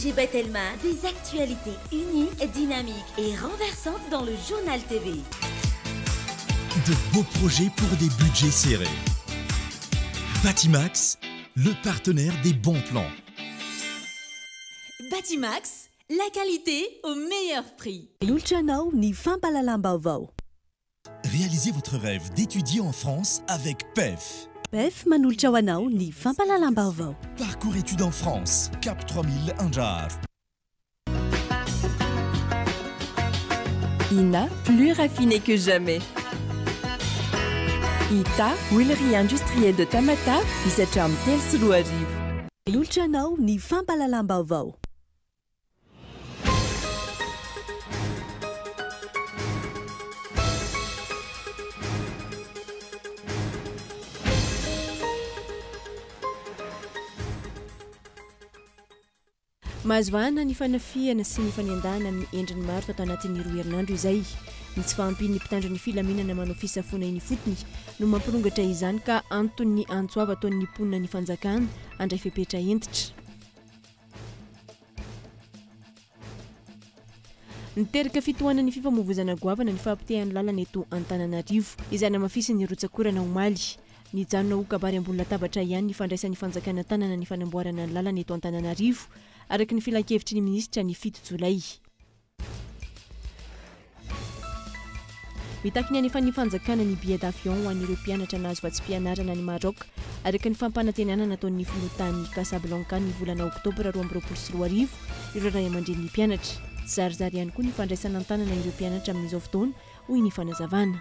ONG Batelma, des actualités uniques, dynamiques et renversantes dans le Journal TV. De beaux projets pour des budgets serrés. Batimax, le partenaire des bons plans. Batimax, la qualité au meilleur prix. Manolotra anao ny fampahalalam-baovao. Réalisez votre rêve d'étudier en France avec PEF. PEF manolotra ho anao ny fampahalalam-baovao. Parcours études en France, Cap 3000 Andraharo. Ina, plus raffiné que jamais. Ita, huilerie industrielle de Tamatave, misy hatramin'ny 2003. Manolotra anao ny fampahalalam-baovao. Mahazo vahana ny fanafihana sy ny fanendahana amin'ny endriny maro tato anatin'ny roa herinandro izay. Ny tsy fahampian'ny mpitandro ny filaminana manao fisafoana eny ifotony no mampirongatra izany ka anton'ny antso avo ataon'ny mponina ny fanjakana handray fepetra hentitra. Niteraka fitohanan'ny fifamoivoizana goavana ny fahapotehan'ny lalana eto Antananarivo, izay namafisin'ny rotsak'orana omaly. Nijanona ho kabary ambony latabatra ihany ny fandraisan'ny fanjakana an-tanana ny fanamboarana ny lalana eto Antananarivo, araka ny filankevitry ny minisitra ny 7 jolay. Mitaky ny hanefan'ny fanjakana ny billet d'avion ho an'ireo mpianatra nahazo vatsim-pianarana any Maroc, araka ny fampanantenana nataon'ny filoha tany Casablanca ny volana oktobra 2022 ireo ray aman-drenin'ny mpianatra. Tsy zarizary ihany koa ny fandraisana an-tanana ireo mpianatra amin'izao fotoana, hoy ny fanazavana.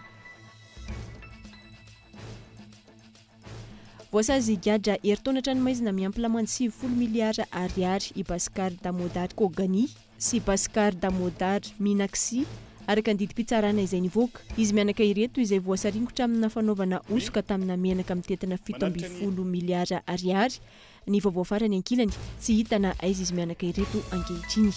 Voasazy higadra herintaona an-tranomaizina miampy lamandy 90 miliara ariary i Bhaskar Damodar Kogani sy Bhaskar Damodar Meenakshi, araka ny didim-pitsarana izay nivoaka. Izy mianaka ireto izay voasaringotra amina fanaovana hosoka tamina menaka mitentina 17 miliara ariary Ny vaovao farany ankilany, tsy hita na aiza izy mianaka ireto ankehitriny.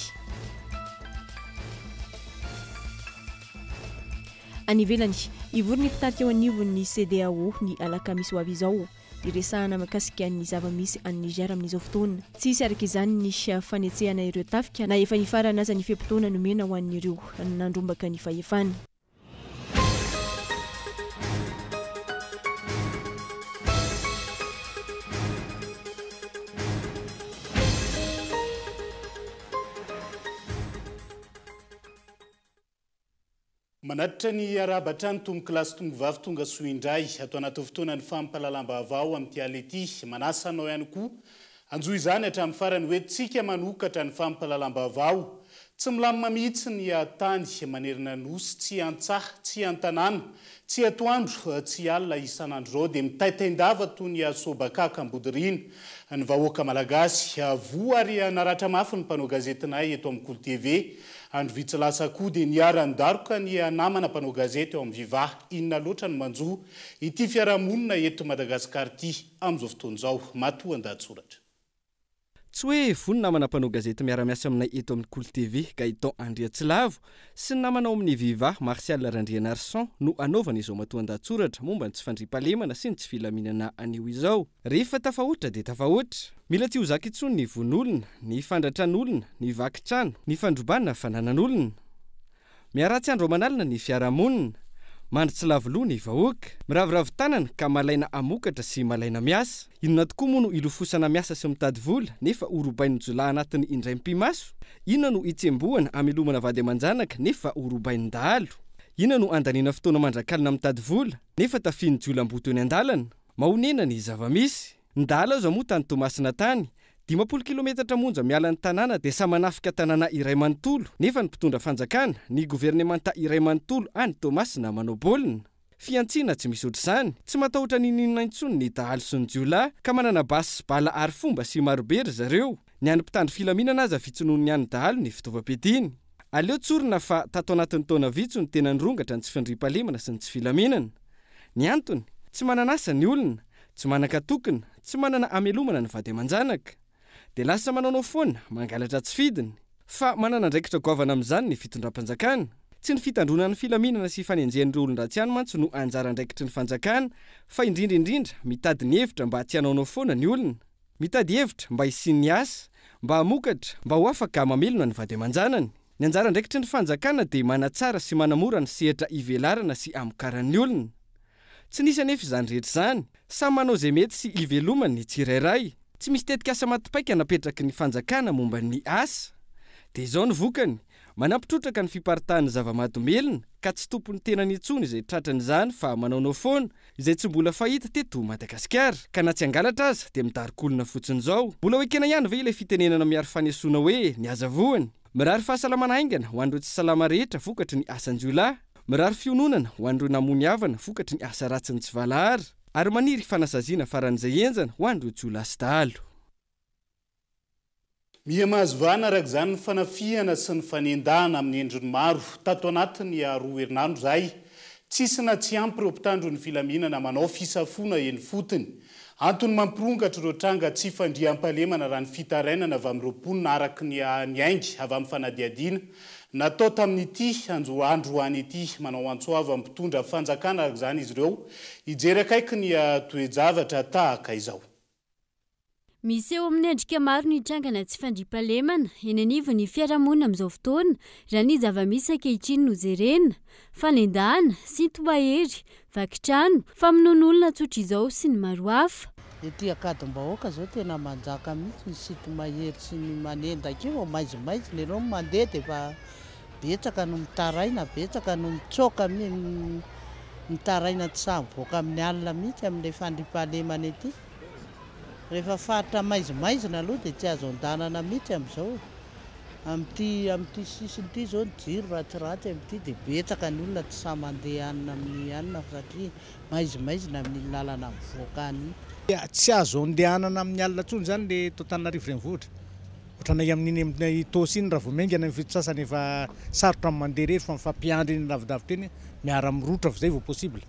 Any ivelany, hivory ny mpitarika eo anivon'ny CEDEAO ny alakamisy ho avy izao, hiresahana mikasika ny zava-misy any Niger amin'izao fotoana. Tsy hisy araka izany ny fanetsehana ireo tafika na efa nifarana aza ny fe-potoana nomena ho an'ireo nandrombaka ny fahefana. Manatitra ny arahaba hatrany tompokolahy sy tompovavy tonga soa indray ato anatin'ny fotoanan'ny fampahalalam-baovao amin'ity alina ity. Manasa anao ihany koa hanjohy izany hatramin'ny farany hoe tsika manokatra ny fampahalalam-baovao. Tsy milamina mihitsy ny tany manerana ny Nosy, tsy an-tsaha, tsy an-tanàna, tsy atoandro, tsy alina, isan'andro izao dia mitaintain-dava toy ny soabakaka ambodiriana ny vahoaka malagasy. Voa ary naratra mafy ny mpanao gazetinay eto amin'ny Kolo TV. Andro vitsy lasa koa dia niharan-daroka ny namana mpanao gazety ao amin'ny Viva. Inona loatra no manjo ity fiarahamonina eto Madagasikara ity amin'izao fotoana izao? Matoan-dahatsoratra. Tsy hoe voa ny namana mpanao gazety miara-miasa aminay eto amin'ny Kolo TV, Gaëtan Andriatsilavo, sy ny namana ao amin'ny Viva, Martial Randrianarison, no hanaovana izao matoan-dahatsoratra momba ny tsy fandriampahalemana sy ny tsy filaminana anio izao. Rehefa tafahoatra dia tafahoatra. Mila tsy ho zaka intsony ny vono olona, ny fandratran'olona, ny vaky trano, ny fandrobana fananan'olona. Miharatsy andro aman'alina ny fiarahamonina. Mandry tsy lavo loha ny vahoaka. Miraviravy tanana ka malaina hamokatra sy malaina miasa. Inona tokoa moa no ilofosana miasa sy mitady vola nefa ho robain'ny jiolahy anatin'ny indray mipi-maso? Inona no hitsembohana hamelomana vady aman-janaka nefa ho robain'ny dahalo? Inona no handaniana fotoana mandrak'alina mitady vola nefa tafihin'ny jiolamboto eny an-dalana? Mahonena ny zava-misy. Ny dahalo aza moa tany Toamasina tany, 50 kilometatra monja miala ny tanàna dia samy manafika tanàna iray manontolo, nefa ny mpitondra fanjakana, ny governemanta iray manontolo any Toamasina manao baolina. Fihantsiana tsy misy ohatr'izany. Tsy matahotra n'inon'inona intsony ny dahalo sy ny jiolahy, ka manana basy sy bala arifomba sy marobe ry zareo. Ny an'ny mpitandro filaminana aza vitsy noho ny an'ny dahalo ny fitaovam-piadiany. Aleo tsorina fa tato anatin'ny taona vitsy no tena nirongatra ny tsy fandriampahalemana sy ny tsy filaminana. Ny antony, tsy manana asa ny olona, tsy manan-katokona, tsy manana hamelomana ny vady aman-janaka. Dia lasa manaonao foana, mangalatra tsy fidiny. Fa manana andraikitra goavana amin'izany ny fitondram-panjakana. Tsy ny fitandroana ny filaminana sy fanenjehana ireo olon-dratsy ihany mantsy no anjara andraikitry ny fanjakana fa indrindra indrindra mitady ny hevitra mba tsy hanaonao foana ny olona. Mitady hevitra mba hisian'ny asa, mba hamokatra, mba ho afaka mamelona ny vady aman-janany. Ny anjara andraikitry ny fanjakana dia manatsara sy manamora ny sehatra ivelarana sy amokaran'ny olona. Tsy nisy anefa izany rehetra izany. Samy manao izay mety sy ivelomany ny tsirairay. Tsy misy tetikasa maty paika napetraky ny fanjakana momba ny asa. Dia izao ny vokany, manampy trotraka ny fiparitahan'ny zava-mahadomelina ka tsy tompon'ny tenany intsony izay tratran'izany fa manaonao foana, izay tsy mbola fahita teto Madagasikara. Ka na tsy hangalatra aza dia midaroka olona fotsiny izao. Mbola ho ekena ihany ve ilay fitenenana miaro fanesoana hoe ny aza voany? Mirary fahasalamana haingana ho an'ireo tsy salama rehetra vokatry ny asan-jiolahy. Mirary fiononana ho an'ireo namoy havana vokatry ny asa ratsin'ny tsy valahara ary maniry fanasaziana faran'izay henjana ho an'ireo jiolahy sy dahalo. Miha mahazo vahana araka izany ny fanafihana sy ny fanendahana amin'ny endriny maro tato anatin'ny roa herinandro izay. Tsisy na tsy ampy ireo mpitandro ny filaminana manao fisafoana eny fotony. Antony mampirongatra ireo tranga tsy fandriampahalemana raha ny fitarainana avy amin'ireo mponina araka ny niainga avy amin'ny fanadihadiana natao tamin'ity androany ity. Manao antso avo amin'ny mpitondra fanjakana araka izany izy ireo hijery akaiky ny toe-javatra tahaka izao. Miseho amin'ny endrika maro ny trangana tsy fandriampahalemana eny anivon'ny fiarahamonina amin'izao fotoana raha ny zava-misy ankehitriny no jerena. Fanendahana, sinto-mahery, vaky trano, famonoan'olona tsotra izao sy ny maro hafa. Ety Ankadimbahoaka izao tena manjaka mihitsy ny sinto-mahery sy ny manendaka io, maizimaizina ianao no mandeha dia efa betsaka no mitaraina, betsaka no mitsoaka, mitaraina tsy sahy mivoaka amin'ny alina mihitsy amin'ilay fandriampahalemana ety. Rehefa faritra maizimaizina aloha dia tsy azo andanana mihitsy amin'izao e. Amin'ity amin'ity sisiny ity izao ny jiro ratsiratsy amin'ity dia betsaka ny olona tsy sahy mandeha any amin'ny any satria maizimaizina amin'iny lalana mivoaka any iny. Tsy azo andehanana amin'ny alina intsony izany ilay eto Antananarivo renivohitra. Ohatranay amin'iny amin'ny Itaosy iny raha vao miainga any amin'ny fito sasany efa sarotra ny mandeha irery fa mifampiandry eny lavidavitra eny miara-mirohotra fa izay vao possible.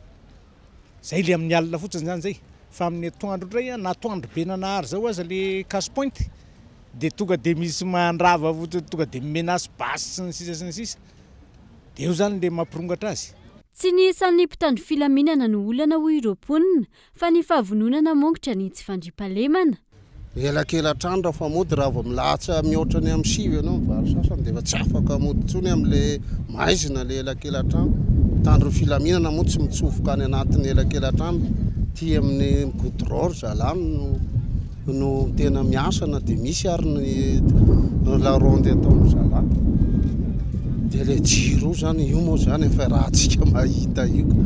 Zay le amin'ny alina fotsiny zany zay, fa amin'ny atoandro indray an, na atoandro be nanahary zao aza le cash point de tonga de misy mandrava fotsiny, tonga de mi-menace basy sy ny sisa sy ny sisa, de eo zany le mampirongatra azy. Tsy ny isan'ny mpitandro filaminana no olana hoy ireo mponina fa ny fahavononana mongotra ny tsy fandriampahalemana. Elakelan-trano raha fa mody raha vao milatsa mihoatra ny amin'ny sivy ianao ny valo sasany dia efa tsy afaka mody intsony amin'ilay maizina ilay elakelan-trano. Mpitandro ny filaminana moa tsy mitsofoka any anatin'ny elakelan-trano, aty amin'ny goudron ry zalahy no no tena miasa na dia misy ary ny la ronde ataon'ny zalahy. Dia ilay jiro io izany, io moa izany efa rahantsika mahita io ka.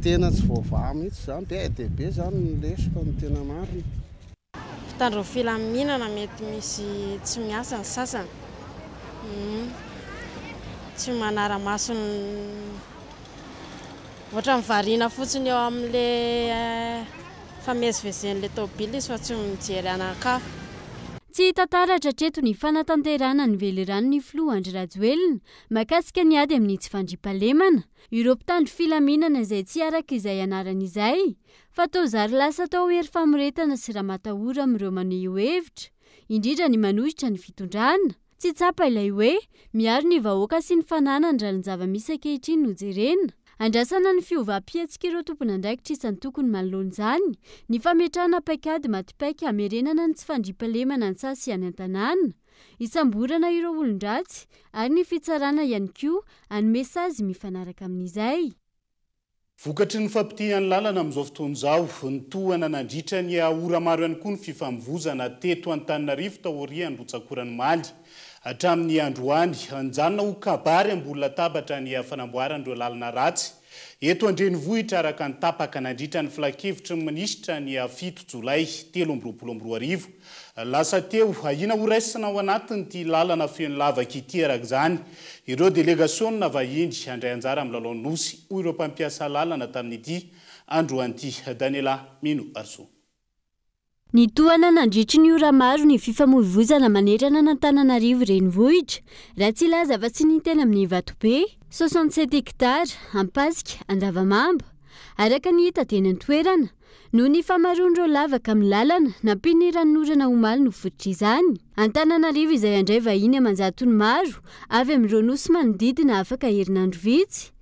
Tena tsy voavaha mihitsy izany, be dia be izany ny lesoka ny tena marina. Mpitandro ny filaminana mety misy tsy miasa ny sasany, tsy manara-maso ny ohatran'ny variana fotsiny eo amin'ilay famezivezen'ilay tôbila izy fa tsy mijery any an-kafa. Tsy hita taratra hatreto ny fanatanterahana ny veliranon'ny filoha Andry Rajoelina mahakasika ny ady amin'ny tsy fandriampahalemana. Ireo mpitandro filaminana izay tsy araka izay anarany izay fa toa zary lasa atao hery famoretana sy ramatahora amin'ireo maneho hevitra, indrindra ny manohitra ny fitondrana. Tsy tsapa ilay hoe miaro ny vahoaka sy ny fananany raha ny zava-misy ankehitriny no jerena. Andrasana ny fiovam-pihetsik'ireo tompon'andraikitra isan-tokony manoloana izany, ny fametrahana paikady matipaika hamerenana ny tsy fandriampahalemana an-tsaha sy any an-tanàna, hisamborana ireo olon-dratsy ary ny fitsarana ihany koa hanome sazy mifanaraka amin'izay. Vokatry ny fampitihan'ny lalana amin'izao fotoana izao, nitohana nandritra ny ora maro ihany koa ny fifamoivozana teto Antananarivo taorian'ny rotsak'orana omaly hatramin'ny androany. Nijanona ho kabary ambony latabatra ny fanamboarana ireo lalana ratsy eto an-drenivohitra araka ny tapaka nandritra ny filankevitry ny minisitra ny fito jolay 2023 Lasa teo, ahiana ho raisina ao anatin'ity lalana feno lavaka ity araka izany ireo delegasionina vahiny handray anjara amin'ny lalao Nosy, hoy ireo mpampiasa lalana tamin'ity androany ity. Daniela Mino Arsoa. Nitohana nandritry ny ora maro ny fifamoivoizana manerana an'Antananarivo renivohitra, raha tsy hilaza afa-tsy ny teny amin'ny Vatobe, 67 hectares, Ampasika, Andavamamba. Araka ny hita teny an-toerana, Noho ny fahamaroan'ireo lavaka amin'ny lalana, nampian'ny ranonorana omaly no fototr'izany. Antananarivo izay handray vahiny aman-jatony maro avy amin'ireo nosy manodidina afaka herinandro vitsy.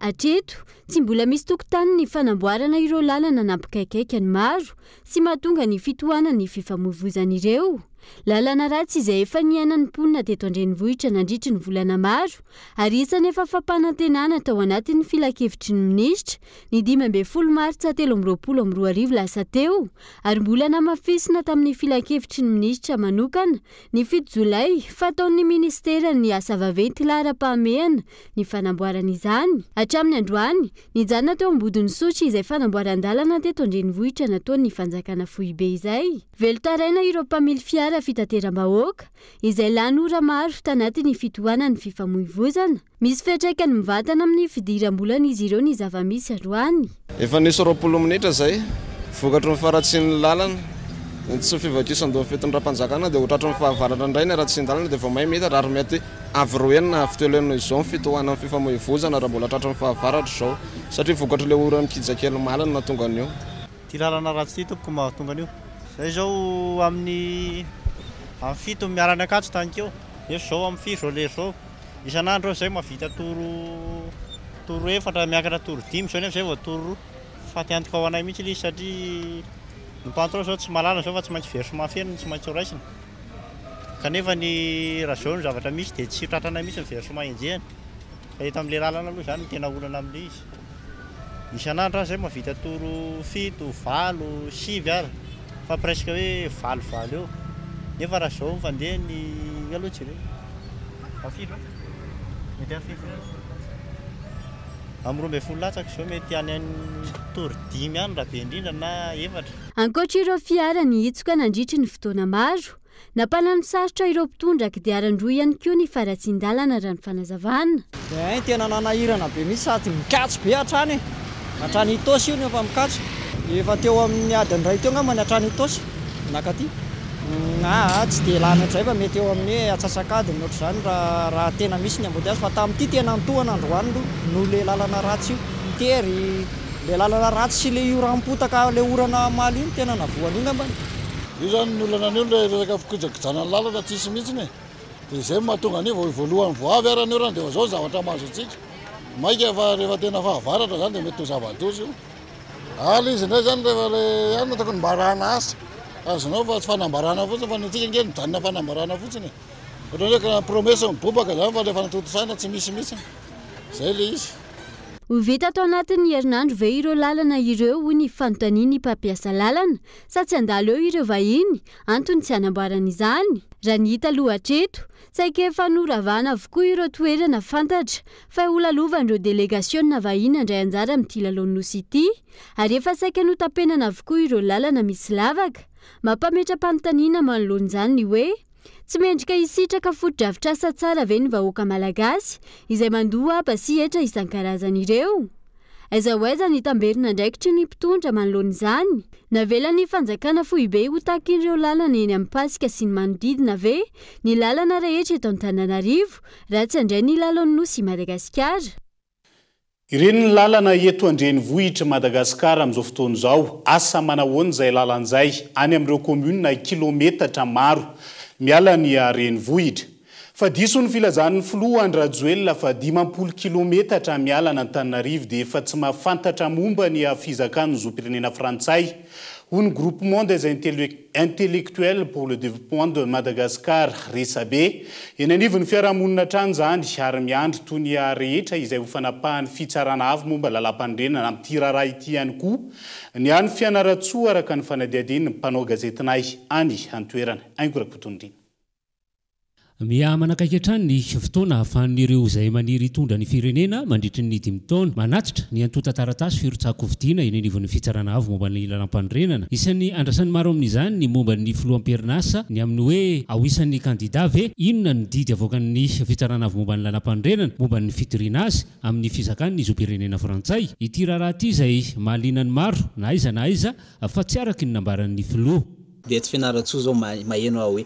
Hatreto, tsy mbola misy tokontany ny fanamboarana ireo lalana nampikaikaika ny maro sy mahatonga ny fitohanan'ny fifamoivoizan'ireo. Lalana ratsy izay efa niainan'ny mponina teto an-drenivohitra nandritry ny volana maro ary isan'ny efa fampanantenana tao anatin'ny filankevitry ny minisitra ny 15 martsa 2023 lasa teo ary mbola namafisina tamin'ny filankevitry ny minisitra manokana ny 7 jolay fa ataon'ny ministeran'ny asa vaventy laharam-pahamehana ny fanamboarana izany. Hatramin'ny androany, nijanona teo Ambodin'Isotry izay fanamboaran-dalana teto an-drenivohitra nataon'ny fanjakana foibe izay. Velon-taraina ireo mpamily fiara fitateram-bahoaka izay lany ora maro tanatin'ny fitohanan'ny fifamoivoizana. Misy fiantraikany mivantana amin'ny fidiram-bolan'izy ireo ny zava-misy androany. Efa nisy 20 minitra izay, vokatry ny faharatsian'ny lalana, ny tsy fivakisan-dohan'ny fitondram-panjakana dia ho tratry ny fahavaratra indray ny haratsian-dalana dia vao may miitatra ary mety avo roa heny na avo telo heny noho izao ny fitohanan'ny fifamoivoizana raha mbola tratry ny fahavaratra izao satria vokatr'ilay ora mikija kely omaly no nahatonga an'io. Ity lalana ratsy ity tompoko mahatonga an'io. Zay zao amin'ny amin'ny 7 miala any Ankatso tany keo, nefa zao amin'ny firy zao lera zao. Isan'andro aho zay mahavita toro toro efatra miakatra toro dimy zao nefa zay vao toro roa. Faty antoka ho anay mihitsy ilay izy satria ny patron zao tsy mahalala zao fa tsy maintsy versement feno no tsy maintsy ho raisina. Kanefa ny raha zao ny zavatra misy dia tsy tratranay mihitsy ny versement enjehina. Fa eto amin'ilay lalana aloha izany no tena olana amin'ilay izy. Isan'andro aho izay mahavita toro fito, valo, sivy ary fa presque hoe valo valo eo. Nefa raha izao mifandeha ny io aloha jereo. Amin'ny firy eo? Mety amin'ny firy eo? Amin'ny 12 latsaka izao mety any amin'ny toro dimy any raha be indrindra na efatra. Ankoatra ireo fiara nihitsoka nandritry ny fotoana maro, Nampananosarotra ireo mpitondra kodiaran-droa ihany koa ny faharatsian-dalana raha ny fanazavana. Ein tena nanahirana be mihitsy sady mikatso be hatrany e! Hatrany Itaosy io no efa mikatso. Efa teo amin'ny adiny iray teo angamba ny hatrany Itaosy nankaty. Aa tsy dia lany ohatr'izay fa mety eo amin'ny hoe atsasak'adiny ohatr'izany raha raha tena misy ny embouteillage fa tamin'ity tena nitohana androany aloha noho ilay lalana ratsy io. Tery, ilay lalana ratsy sy ilay oram-potaka ilay orana omaly iny tena navoa an'io angambany. Io zany ny olana an'io le resaka fikojakojana ny lalana tsisy mihitsiny e! De izay no mahatonga an'io vao voalohany vao avy ara ny orana de efa zao ny zavatra mahazo antsika. Maika fa rehefa tena fahavaratra zany de mety ho zava-doza io. Ary izy indray zany rehefa le any tokony mba arahana asa. Azonao fa tsy fanambarana fotsiny fa ny antsika ange mijanona fanambarana fotsiny e. Ohatran'ny hoe promesse mibobaka zany fa le fanatontosaina tsy misy mihitsiny. Zay le izy. Ho vita ato anatin'ny herinandro ve ireo lalana ireo hoy ny fanontanian'ny mpampiasa lalana sa tsy handalo eo ireo vahiny, antony tsy hanamboarana izany? Raha ny hita aloha hatreto, saika efa noravana avokoa ireo toerana fantatra fa holalovan'ireo delegasiona vahiny handray anjara amin'ity lalaon'ny Nosy ity ary efa saika notapenana avokoa ireo lalana misy lavaka. Mampametra-panontaniana manoloana izany ny hoe, Tsy mendrika hisitraka fotodrafitrasa tsara ve ny vahoaka malagasy izay mandoa haba sy hetra isan-karazany ireo? Aiza ho aiza ny tamberin'andraikitry ny mpitondra manoloana izany? Navelan'ny fanjakana foibe ho takin'ireo lalana eny amin'ny Pasika sy ny manodidina ve ny lalana rehetra eto Antananarivo raha tsy handray ny lalaon'ny Nosy i Madagasikara? Ireny ny lalana eto an-drenivohitr'i Madagasikara amin'izao fotoana izao. Asa manahoana izay lalana izay any amin'ireo kaominina kilometatra maro miala ny renivohitra. Fa diso ny filazan'ny filoha Andry Rajoelina fa 50 kilometatra miala an'Antananarivo dia efa tsy mahafantatra momba ny fizakan'ny zom-pirenena frantsay, hoy ny Groupement des Intellectuels pour le Développement de Madagascar, Resabe. Eny anivon'ny fiarahamonina hatrany izany ary miandry toy ny rehetra izay ho fanapahan'ny Fitsarana Avo momba Lalàmpanorenana amin'ity raharaha ity ihany koa ny any Fianarantsoa araka ny fanadihadian'ny mpanao gazetinay any an-toerana. Haingo Rakotonirina. Miha manakaiky hatrany ny fotoana ahafahan'ireo izay maniry hitondra ny firenena mandritry ny dimy taona manatitra ny antontan-taratasy firotsahan-kofidina eny anivon'ny Fitsarana Avo momba ny Lalàmpanorenana. Isan'ny andrasan'ny maro amin'izany ny momba ny filoham-perinasa ny amin'ny hoe ao isan'ny kandida ve? Inona no didy avoakan'ny Fitsarana Avo momba ny Lalàmpanorenana momba ny fitoriana azy amin'ny fizakany ny zom-pirenena frantsay? Ity raharaha ity izay mahaliana ny maro na aiza na aiza fa tsy araka ny nambaran'ny filoha. Dia eto Fianarantsoa zao maheno aho hoe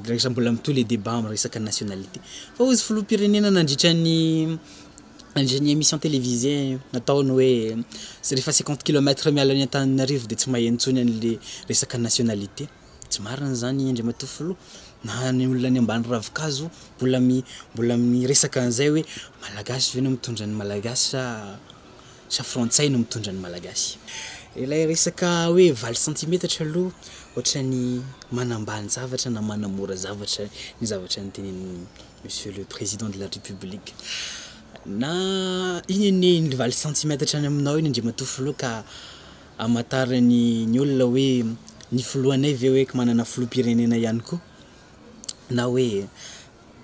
rehefa mbola mitohy le débat amin'ny resaka nationalité. Fa hozy filoham-pirenena nandritra ny nandritra ny émission télévisée nataony hoe rehefa 50 kilomètres miala an'i Antananarivo dia tsy maheno intsony an'le resaka nationalité. Tsy marina izany Andriamatoa Filoha. Na ny olona any ambany ravinkazo mbola mbola miresaka an'izay hoe Malagasy ve no mitondra ny Malagasy sa sa frantsay no mitondra ny Malagasy. Ilay resaka hoe valo centimetatra aloha ohatran'ny manambany zavatra na manamora zavatra ny zavatra notenenin'i Monsieur le Président de la République. Na iny anie iny valo centimetatra any aminao iny Andriamatoa Filoha ka hamantaran'ny ny olona hoe ny filohanay ve hoe manana filoham-pirenena ihany koa na hoe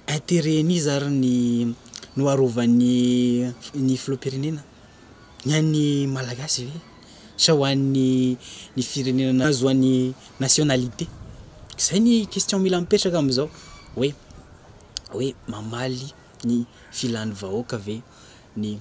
intérêt n'iza ary ny no arovan'ny ny filoham-pirenena? Ny an'ny Malagasy ve sa ho an'ny ny firenena nahazoany nationalité? Zay ny question mila mipetraka amin'izao hoe hoe mamaly ny filan'ny vahoaka ve ny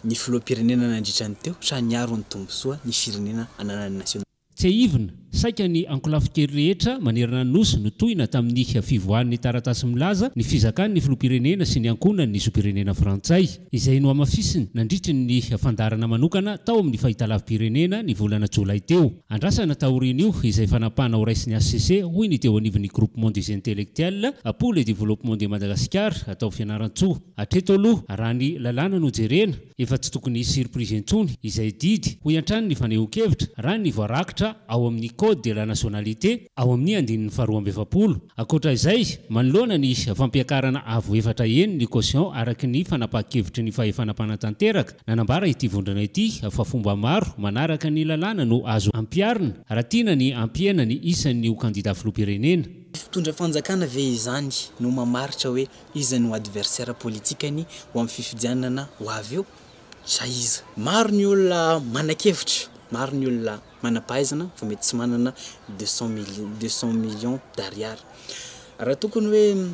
ny filoham-pirenena nandritra ny teo sa niaro ny tombontsoa ny firenena ananany nationalité? Tsiahivina, saika ny ankolafin-kery rehetra manerana ny Nosy no tohina tamin'ny fivoahan'ny taratasy milaza ny fizakan'ny filoham-pirenena sy ny ankohonany ny zom-pirenena frantsay, izay nohamafisiny nandritry ny fandaharana manokana tao amin'ny fahitalavi-pirenena ny volana jolay teo. Andrasana taorian'io izay fanapahana horaisin'ny hcc, hoy ny teo anivon'ny Groupement des intellectuels pour le développement de Madagascar tao Fianarantsoa. Hatreto aloha, raha ny lalàna no jerena, Efa tsy tokony hisy surprise intsony izay didy, hoy hatrany ny fanehoan-kevitra, raha ny voarakitra ao amin'ny Code de la nationalité ao amin'ny andininy faharoa 42. Ankoatra izay, manoloana ny fampiakarana avo efatra heny ny caution araka ny fanapahan-kevitry ny fahefana mpanatanteraka, nanambara ity vondrona ity fa fomba maro manaraka ny lalàna no azo ampiharina raha tiana ny hampihena ny isan'ny ho kandida filoham-pirenena. Mpitondra fanjakana ve izany no mamaritra hoe Iza no adversaire politikany ho amin'ny fifidianana ho avy eo sa iza? Maro ny olona manan-kevitra, maro ny olona manam-pahaizana fa mety tsy manana 200 millions d'ariary. Raha tokony hoe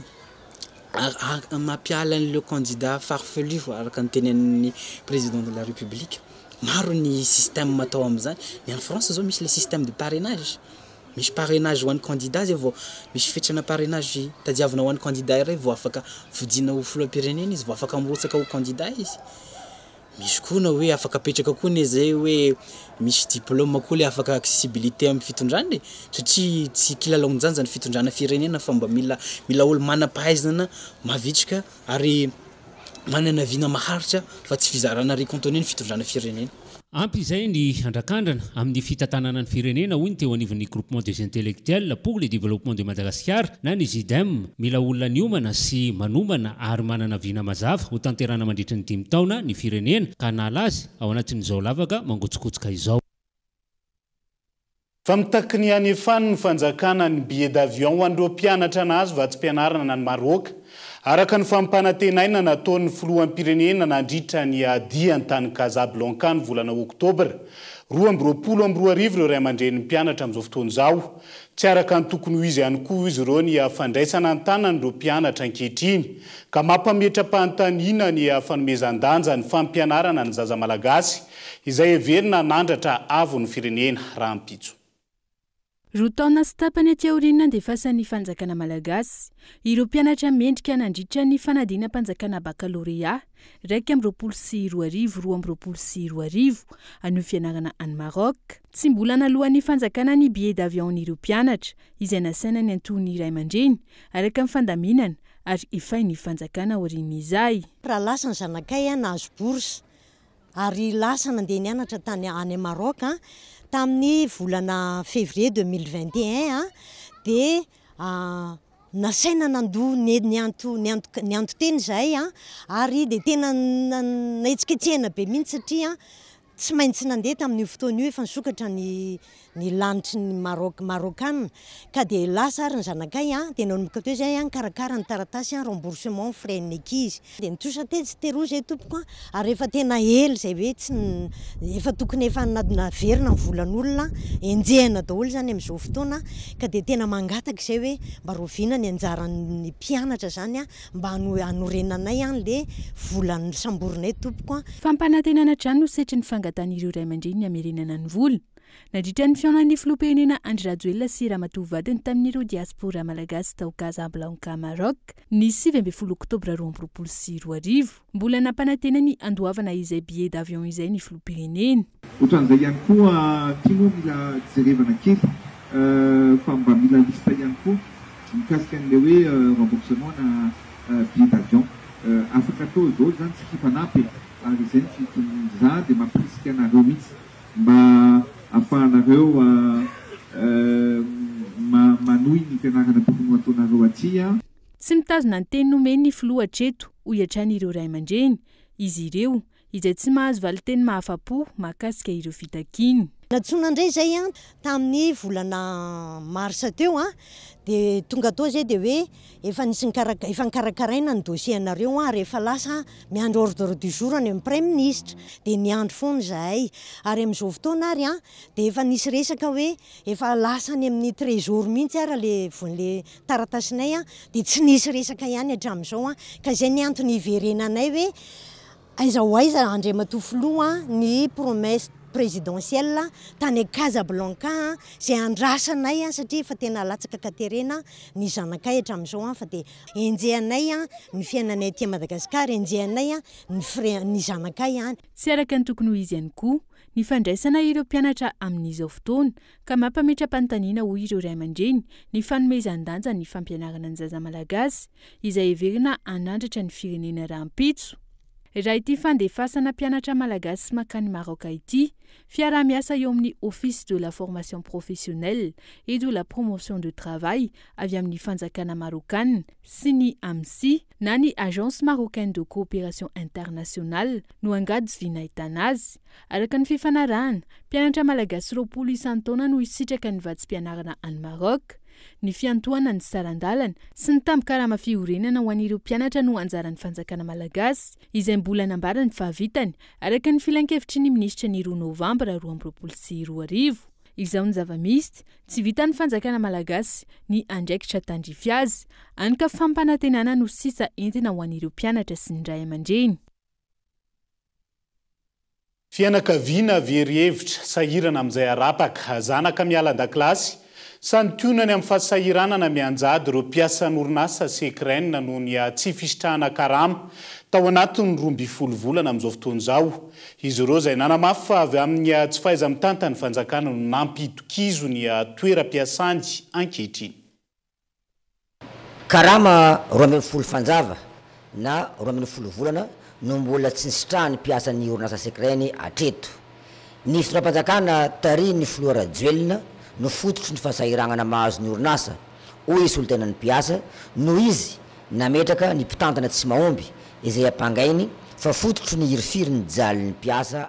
mampiala an'ireo candidat farfelu araka ny tenenin'ny président de la république, maro ny système atao amin'izany. Ny any France zao misy le système de parrainage. Misy parrainage ho an'ny candidat zay vao misy fetrana parrainage tadiavina ho an'ny candidat iray vao afaka fidiana ho filoham-pirenena izy, vao afaka mirotsaka ho candidat izy. Misy koa na hoe afaka apetraka koa anie zay hoe misy diplôme koa le afaka accessibilité amin'ny fitondrana e, satria tsy kilalaon-janja ny fitondrana firenena fa mba mila mila olo manam-pahaizana mavitrika ary manana vina maharitra fa tsy fizarana riz cantonais ny fitondrana firenena. Ampy izay ny andrakandrana amin'ny fitantanana ny firenena, hoy ny teo anivon'ny Groupement des intellectuels pour le développement de Madagascar na ny GIDEM. Mila olona niomana sy manomana ary manana vina mazava ho tanterahana mandritry ny dimy taona ny firenena ka hanala azy ao anatin'izao lavaka mangotsokotsoka izao. Fa mitaky ny hanefan'ny fanjakana ny billet d'avion ho an'ireo mpianatra nahazo vatsim-pianarana any Maroc, araka ny fampanantenaina nataon'ny filoham-pirenena nandritra ny diany tany Casablanca ny volana oktobra 2022 ireo ray aman-drenin'ny mpianatra amin'izao fotoana izao. Tsy araka ny tokony ho izy ihany koa izy ireo ny fandraisana an-tanan'ireo mpianatra ankehitriny ka mampametra-panontaniana ny fanomezan-danja ny fampianarana ny zaza malagasy Izay heverina hanandratra avo ny firenena rahampitso. Roa taona sy tapany aty aorian'ny nandefasan'ny fanjakana malagasy ireo mpianatra mendrika nandritra ny fanadinam-panjakana bakalorea 2021 2022 hanohy fianarana any Maroc, tsy mbola naloan'ny fanjakana ny billet d'avion-n'ireo mpianatra izay nasaina niantohan'ny ray aman-dreny araka ny fandaminana ary efain'ny fanjakana aorian'izay. Raha lasa ny zanakay nahazo bourse ary lasa nandeha nianatra tany any Maroc tamin'ny volana février 2021 dia nasaina nandoa ny nianto nianto nianto-tena izahay ary dia tena nahetsiketsehina be mihitsy satria tsy maintsy nandeha tamin'io fotoana io efa nisokatra ny ny lanitry ny Maroc Marokana ka dia lasa ary ny zanakay an, dia nanomboka teo izay an nikarakara ny taratasy an remboursement frais ny ankizy, dia nitrosa tetsy sy teroa izay tompoko an, ary efa tena ela izay hoe tsy efa tokony efa naverina ny volan'olona, enjehina daholo izany amin'izao fotoana, ka dia tena mangataka izay hoe mba rahoviana ny anjaran'ny mpianatra izany an, mba hanorenanay an le vola nosamborinay tompoko an. Fampanantenana hatrany no setrin'ny fangatahan'ireo ray aman-dreny ny hamerenana ny vola. Nandritra ny fihaonan'ny filoham-pirenena Andry Rajoelina sy ramatoa vadiny tamin'ireo diaspora malagasy tao Casablanca Maroc ny 19 oktobra 2022. Mbola nampanantena ny handoavana izay billet d'avion izay ny filoham-pirenena. Ohatran'izay ihany koa ity moa mila jerevana kely fa mba mila liste ihany koa mikasika an'ilay hoe remboursement na billet d'avion. Afaka atao daholo izany tsika hifanampy e! Ary izay no fitony za dia mampirisika anareo mihitsy. Mba. ahafahanareo manohy ny fianarana tokony ho ataonareo aty. Tsy mitazona ny teny nomeny ny filoha hatreto, hoy hatrany ireo ray aman-dreny. Izy ireo, izay tsy mahazo valin-teny mahafa-po mahakasika ireo fitakiany. Nantsoina indray izay tamin'ny volana marsa teo dia tonga tao izay dia hoe efa nisy nikarak-, efa nokarakaraina ny dossier anareo ary efa lasa miandry ordre du jour any amin'ny praiminisitra. Dia niandry foana izahay. Ary amin'izao fotoana ary dia efa nisy resaka hoe efa lasa any amin'ny trésor mihitsy ary ilay ilay taratasinay dia tsy nisy resaka ihany hatramin'izao ka izay ny antony hiverenanay hoe Aiza ho aiza Andriamatoa Filoha ny promesse présidentielle tany Casablanca izay andrasanay satria efa tena latsaka an-katerena ny zanakay hatramin'izao fa dia enjehanay ny fiainanay aty Madagasikara, enjehanay ny frais ny zanakay any. Tsy araka ny tokony ho izy ihany koa ny fandraisana ireo mpianatra amin'izao fotoana ka mampametra-panontaniana hoy ireo ray aman-dreny ny fanomezan-danja ny fampianarana ny zaza malagasy izay heverina hanandratra ny firenena rahampitso. Raha ity fandefasana mpianatra malagasy mankany Maroc ity, fiaraha-miasa eo amin'ny Office de la formation professionnelle et de la promotion de travail avy amin'ny fanjakana marokana sy ny AMSI na ny Agence marocaine de coopération internationale no angady vy nahitana azy. Araka ny fifanarahana, mpianatra malagasy 20 isan-taona no hisitraka ny vatsim-pianarana any Maroc. Ny fiantohana ny saran-dalana sy ny tambin-karama fiorenana ho an'ireo mpianatra no anjaran'ny fanjakana malagasy, izay mbola nambarany fa vitany, araka ny filankevitry ny minisitra ny roa novambra 2022. Izao ny zava-misy, tsy vitan'ny fanjakana malagasy ny andraikitra tandrify azy, hany ka fampanantenana no sisa entina ho an'ireo mpianatra sy ny ray aman-dreny. Fianakaviana very hevitra, sahirana amin'izay harapaka, zanaka miala an-dakilasy, santionany amin'ny fahasahiranana mianjady ireo mpiasan'orinasa Secren noho ny tsy fisitrahana karama tao anatin'ny 12 volana amin'izao fotoana izao. Izy ireo izay nanamafy fa avy amin'ny tsy fahaiza-mitantan'ny fanjakana no nampidi-kizo ny toeram-piasany ankehitriny. Karama 12 fanjava na 12 volana no mbola tsy nisitrahan'ny mpiasan'ny orinasa Secren hatreto. Ny fitondram-panjakana tarihin'ny filoha Rajoelina no fototry ny fahasahiranana mahazo ny orinasa, hoy i solontenan'ny mpiasa, noho izy nametraka ny mpitantana tsy mahomby izay ampangainy fa fototry ny hirifiry ny jalin'ny mpiasa.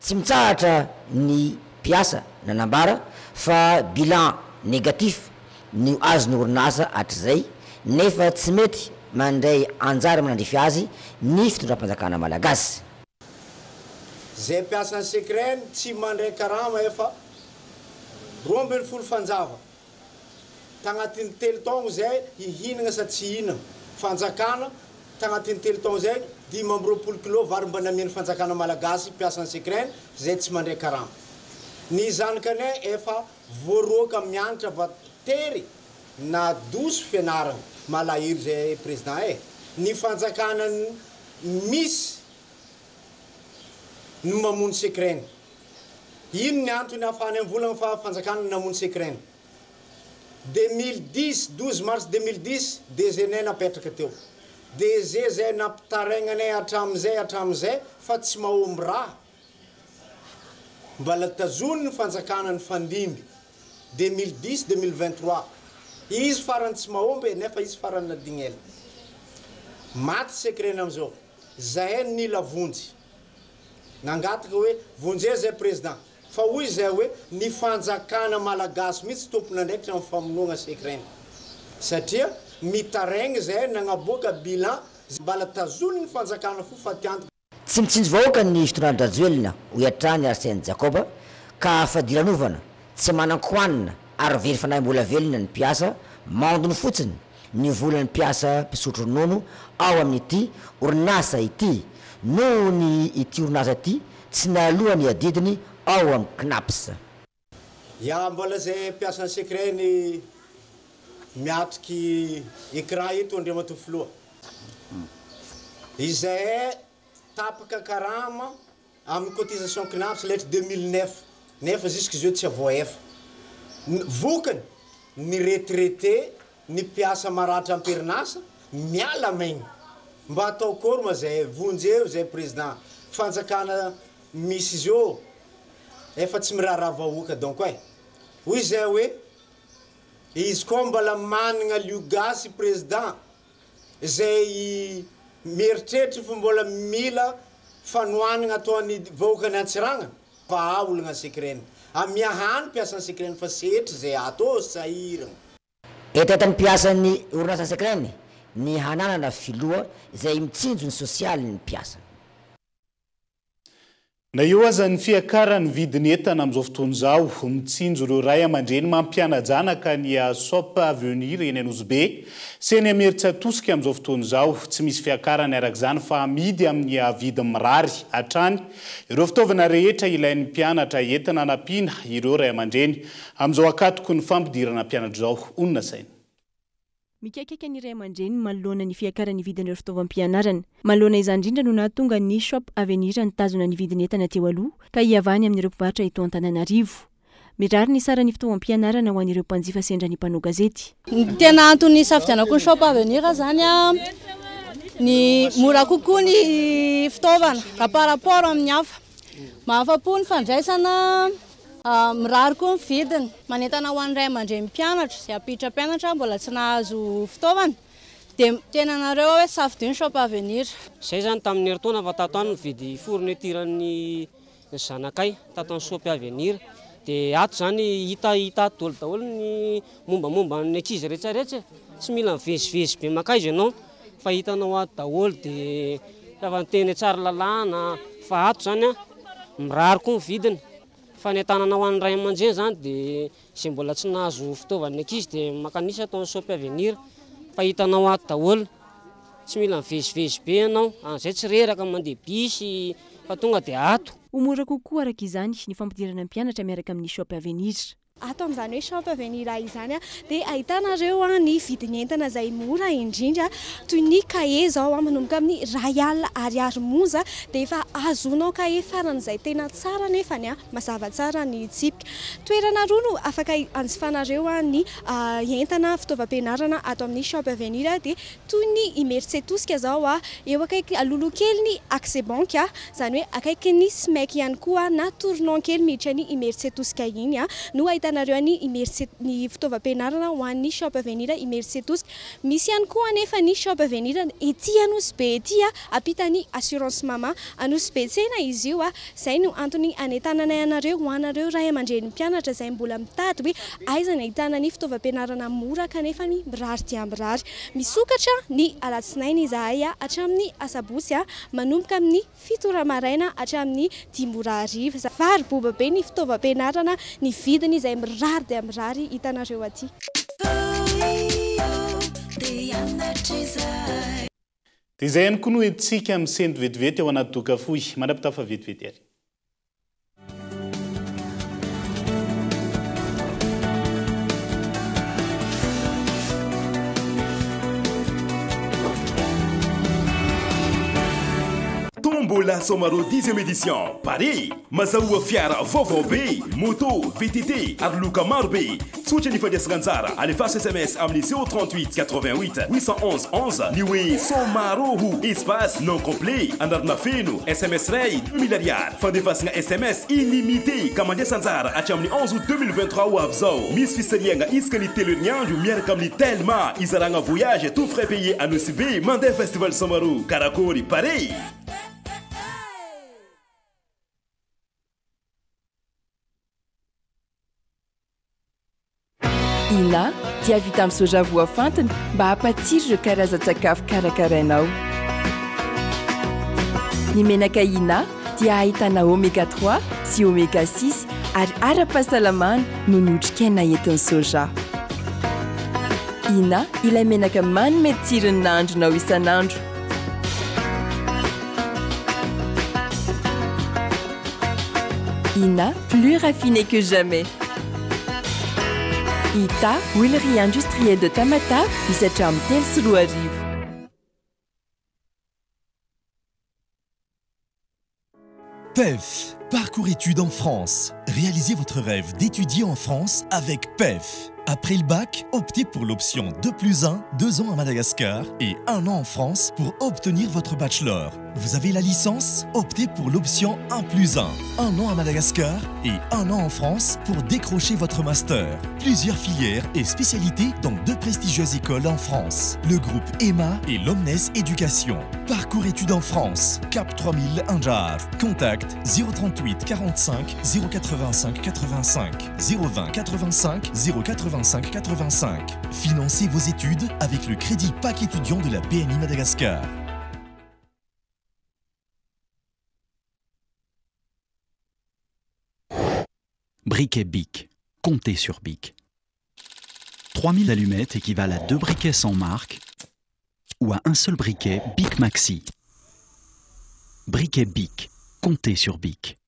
Tsy mitsahatra ny mpiasa nanambara fa bilan négatif no azon'ny orinasa hatrizay nefa tsy mety mandray anjara manandrify azy ny fitondram-panjakana malagasy. Zay mpiasan'ny Secren tsy mandray karama efa 12 fanjava tagnatin'ny telo taogno zay hihinagna sa tsy hihinagna fanjakana tagnatin'ny telo taogno zay 25 kilao vary mba namian'ny fanjakana malagasy mpiasan'ny Secren zay tsy mandray karama ny zanakanay efa Voaroaka mianatra va tery na doso fianarana malahelo zay président eh! Ny fanjakana misy no mamono secren ino ny antony ahafahany mivolagna fa fanjakana no namono secren 2010 12 mars 2010 DG nay napetraka teo DG zay nampitaraigna hatramizay hatramizay fa tsy mahomby raha Mbala tazoniny fanjakana nifandimby 2010 2023 izy farany tsy mahomby e nefa izy farany nadigny ela maty secret amzao zahay nila vonjy nangataka hoe vonjeo zay président fa hoy zay hoe ny fanjakana malagasy mitsy tomponandraikitra am famonoagna secret satria mitaraigny zahay nagnaboaka bilan mbala tazoniny fanjakana fo fatiantoka. Tsy mitsinjo vahoaka ny fitondran-dRajoelina, hoy hatrany Arsène Jacob, ka fadiranovana, tsy manan-kohanina ary very fanahy mbola velona ny mpiasa, mandony fotsiny ny volan'ny mpiasa mpisotro ronono ao amin'ity orinasa ity noho ny ity orinasa ity tsy nahaloa ny adidiny ao amin'ny Cnaps. Ya mbola zay mpiasan'ny secret ny miatriky ecran eto Andriamatoa Filoha. Izahay tapaka karama amin'ny cotisation Cnaps letry 2009 nefa jusque zao tsy voaefa. Vokany ny retraité ny mpiasa maratra amperinasa miala maigny. Mba atao akory ma zay vonjeo zay président fanjakana misy zao. Efa tsy miraharaha vahoaka donc e. Hoy zay hoe izy koa mbola managna lio gasy président zay mieritreritry fa mbola mila fanohanagna ataon'ny vahoakan'i Antsiranana fa ah olagna secret-ny. Amiahany mpiasan'ny secret-ny fa setry zay ato sahiragna. Hetahetan'ny mpiasan'ny orinasa Secren ny hananana filoha izay mitsinjo ny sosialin'ny mpiasa. Na eo aza ny fiakaran'ny vidin'ny entana amin'izao fotoana izao, mitsinjo ireo ray aman-dreny mampiana-janaka ny Shop Avenir eny Anosibe sy eny Imerintsiatosika amin'izao fotoana izao. Tsy misy fiakarany araka izany fa amidy amin'ny vidiny mirary hatrany ireo fitaovana rehetra ilain'ny mpianatra entina hanampiana ireo ray aman-dreny amin'izao ankatoky ny fampidirana mpianatra izao, hoy ny nasaina. Mikaikaika ny ray aman-dreny manoloana ny fiakaran'ny vidin'ireo fitaovam-pianarana. Manoloana izany indrindra no nahatonga ny Shop Avenir nitazona ny vidin'entana teo aloha ka hiavahany amin'ireo mpivarotra eto Antananarivo. Mirary ny saran'ny fitaovam-pianarana ho an'ireo mpanjifa sendra ny mpanao gazety. Ny tena antony nisafidianako ny Shop Avenir izany ny mora kokoa ny fitaovana raha par rapport amin'ny hafa. Mahafa-po ny fandraisana. Mirary koa ny vidiny. Manentana ho an'ny ray aman-dreny mpianatra izay hampiditra mpianatra mbola tsy nahazo fitaovana dia miteny anareo aho hoe safidio ny Shop Avenir. Zay zany tamin'ny herintaona fa tato any nividy fourniture ny zanakay tato amin'ny Shop Avenir dia ato zany hita hita ato daholo daholo ny mombamomba ny ankizy rehetra rehetra e, tsy mila mivezivezy be mankaiza ianao fa hitanao ato daholo dia raha ny teny Tsaralalàna fa ato zany an mirary koa ny vidiny. Fanentanana ho an'ny ray aman-dreny zany dia izay mbola tsy nahazo fitaovan'ny ankizy dia mankanisa ato amin'ny Shop Avenir fa hitanao ato daholo, tsy mila mivezivezy be ianao, amin'izay tsy reraka mandeha bus fa tonga dia ato. Ho mora kokoa araka izany ny fampidirana mpianatra miaraka amin'ny Shop Avenir. Ato amin'izany hoe Shop Avenir izany dia ahitanareo ny vidin'entana izay mora indrindra toy ny kahie izao manomboka amin'ny iray alina ariary monja dia efa azonao kahie faran'izay tena tsara nefany mazava tsara ny tsipika. Toerana roa no afaka anjifanareo ny entana fitaovam-pianarana ato amin'ny Shop Avenir dia Toy ny Imerintsiatosika izao, eo akaiky alohaloha kely ny Accès Banque, izany hoe akaikin'ny Smec ihany koa na tournant kely miditra ny Imerintsiatosika iny no ahitanareo ny Imerintsia ny fitaovam-pianarana ho an'ny Shop Avenir Imerintsiatosika. Misy ihany koa anefa ny Shop Avenir ety Anosibe ety ampitan'ny Assurance Mama. Anosibe tsena izy io. Izay no antony anentananay anareo ho anareo ray aman-dreny mpianatra izay mbola mitady hoe aiza ny ahitana ny fitaovam-pianarana mora kanefa ny mirary dia mirary. Misokatra ny alatsinainy izahay hatramin'ny asabotsy manomboka amin'ny fito ora maraina hatramin'ny dimy ora hariva. Vary boba be ny fitaovam-pianarana, ny vidiny izay mirary dia mirary hitanareo aty. Dia izay ihany koa no entintsika misento vetivety ao anaty doka fohy. Mandra-pitafa vetivety ary. Tombola Somaro dixième édition, Paris. Mazahoa fiara vaovao be, moto, VTT ary loka maro be. Tsotra ny fandraisana anjara, alefaso sms amin'ny 038 88 811 11 ny hoe Somaro espace nom complet, anarana feno, sms iray 2000 ariary. Fandefasana sms illimité ka mandraisa anjara hatramin'ny 11 août 2023 ho avy izao. Misy fisarihana isaka ny telo herinandro miaraka amin'ny Telma, izaragna voyage tout frais payé à Nosy Be mandeha festival Somaro. Karakôry pare! Ina dia vita amin'ny soja voafantina mba hampatsiro ireo karazan-tsakafo karakarainao. Ny menaka Ina dia ahitana oméga 3 sy oméga 6 ary ara-pahasalamana noho ny otrikaina entin'ny soja. Ina ilay menaka manome tsiro ny nahandronao isan'andro. Ina, plus raffiné que jamais. Ita, huilerie industrielle de Tamatave, misy hatramin'ny 2003. PEF, parcours études en France. Réalisez votre rêve d'étudier en France avec PEF. Après le bac, optez pour l'option 2 plus 1, 2 ans à Madagascar et 1 an en France pour obtenir votre bachelor. Vous avez la licence Optez pour l'option 1 plus 1, 1 an à Madagascar et 1 an en France pour décrocher votre master. Plusieurs filières et spécialités dans deux prestigieuses écoles en France. Le groupe EMA et l'Omnes Éducation. Parcours études en France, Cap 3000 Anjar. Contact 038 45 085 85 020 85 085 85. Financez vos études avec le crédit PAC étudiant de la BNI Madagascar. Briquet Bic. Comptez sur Bic. 3000 allumettes équivalent à deux briquets sans marque ou à un seul briquet Bic Maxi. Briquet Bic. Comptez sur Bic.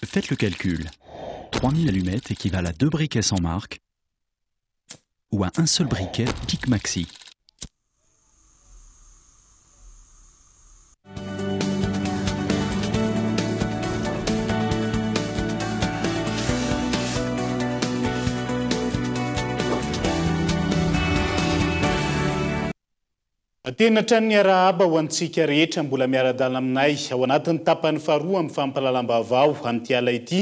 Faites le calcul. 3000 allumettes équivalent à deux briquets sans marque ou à un seul briquet Bic Maxi. Tena hatrany ny arahaba ho antsika rehetra mbola miara-dalana aminay ao anatin'ny tapany faharoa amin'ny fampahalalam-baovao amin'ity ala ity.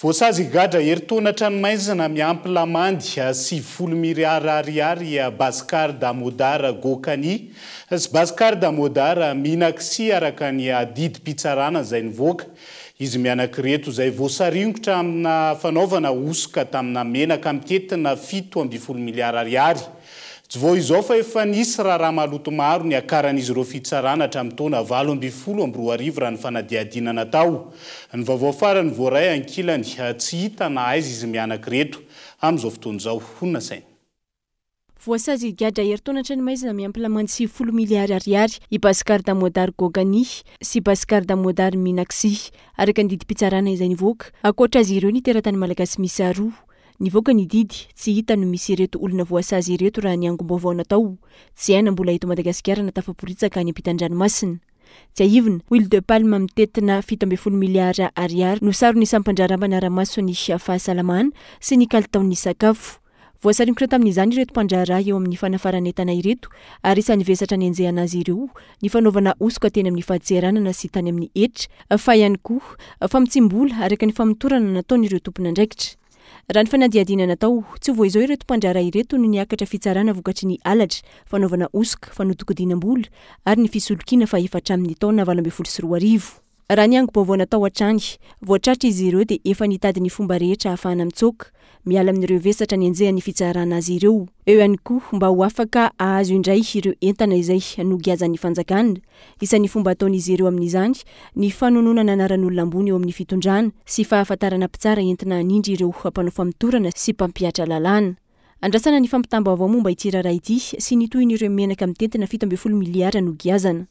Voasazy higadra herintaona an-tranomaizina miampy lamandy 90 miliara ariary i Bhaskar Damodar Gokani sy Bhaskar Damodar Meenakshi araka ny didim-pitsarana izay nivoaka. Izy mianak'ireto izay voasaringotra amina fanaovana hosoka tamina menaka mitentina 17 miliara ariary. Tsy vao izao fa efa nisy raharaha maloto maro niakaran'izy ireo fitsarana hatramin'ny taona 2018 raha ny fanadihadiana natao. Ny vaovao farany voaray ankilany tsy hita na aiza izy mianak'ireto amin'izao fotoana izao. Honina saina. Voasazy higadra herintaona an-tranomaizina miampy lamandy 90 miliara ariary i Bhaskar Damodar Gokani sy Bhaskar Damodar Meenakshi araka ny didim-pitsarana izay nivoaka. Ankoatra azy ireo ny teratany malagasy miisa roa. Nivoaka ny didy, tsy hita no misy ireto olona voasazy ireto raha ny angom-baovao natao. Tsy hay na mbola eto Madagasikara na tafaporitsaka any ampitan-dranomasina. Tsiahivina, huile de palme mitentina 17 miliara ariary no saron'ny sampan-draharaha manara-maso ny fahasalamana sy ny kalitaon'ny sakafo. Voasaringotra tamin'izany ireto mpandraharaha eo amin'ny fanafaran'entana ireto ary isan'ny vesatra nenjehana azy ireo ny fanaovana hosoka teny amin'ny fadintseranana sy tany amin'ny hetra fa ihany koa famotsiam-bola araka ny famotorana nataon'ireo tompon'andraikitra. Raha ny fanadihadiana natao, tsy vao izao ireto mpandraharaha ireto no niakatra fitsarana vokatry ny halatra, fanaovana hosoka, fanodikodinam-bola ary ny fisolokiana fa efa hatramin'ny taona 2018. Raha ny angom-baovao natao hatrany, voatratra izy ireo dia efa nitady ny fomba rehetra ahafahana mitsoaka, miala amin'ireo vesatra nenjehan'ny fitsarana azy ireo. Eo ihany koa mba ho afaka hahazo indray ireo entana izay nogiazan'ny fanjakana. Isan'ny fomba ataon'izy ireo amin'izany ny fanononana anaran'olona ambony eo amin'ny fitondrana sy fahafantarana mpitsara entina hanindry ireo mpanao famotorana sy mpampihatra lalàna. Andrasana ny fampitam-baovao momba ity raharaha ity sy ny tohin'ireo menaka mitentina 17 miliara nogiazana.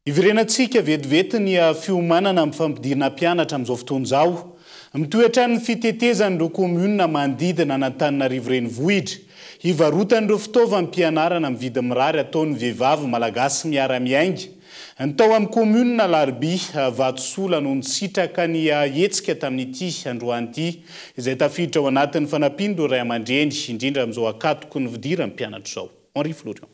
Iverenantsika vetivety ny fiomanana amin'ny fampidirana mpianatra amin'izao fotoana izao. Mitohy hatrany ny fitetezan'ireo kaominina manodidina an'Antananarivo renivohitra. Hivarotan'ireo fitaovam-pianarana amin'ny vidiny mirary ataon'ny vehivavy malagasy miara-miainga. Ny tao amin'ny kaominina Alarobia Vatosola no nisitraka ny hetsika tamin'ity androany ity, izay tafiditra ao anatin'ny fanampian'ireo ray aman-dreny, indrindra amin'izao ankatoky ny fidiran'ny mpianatra izao. Henri Florian.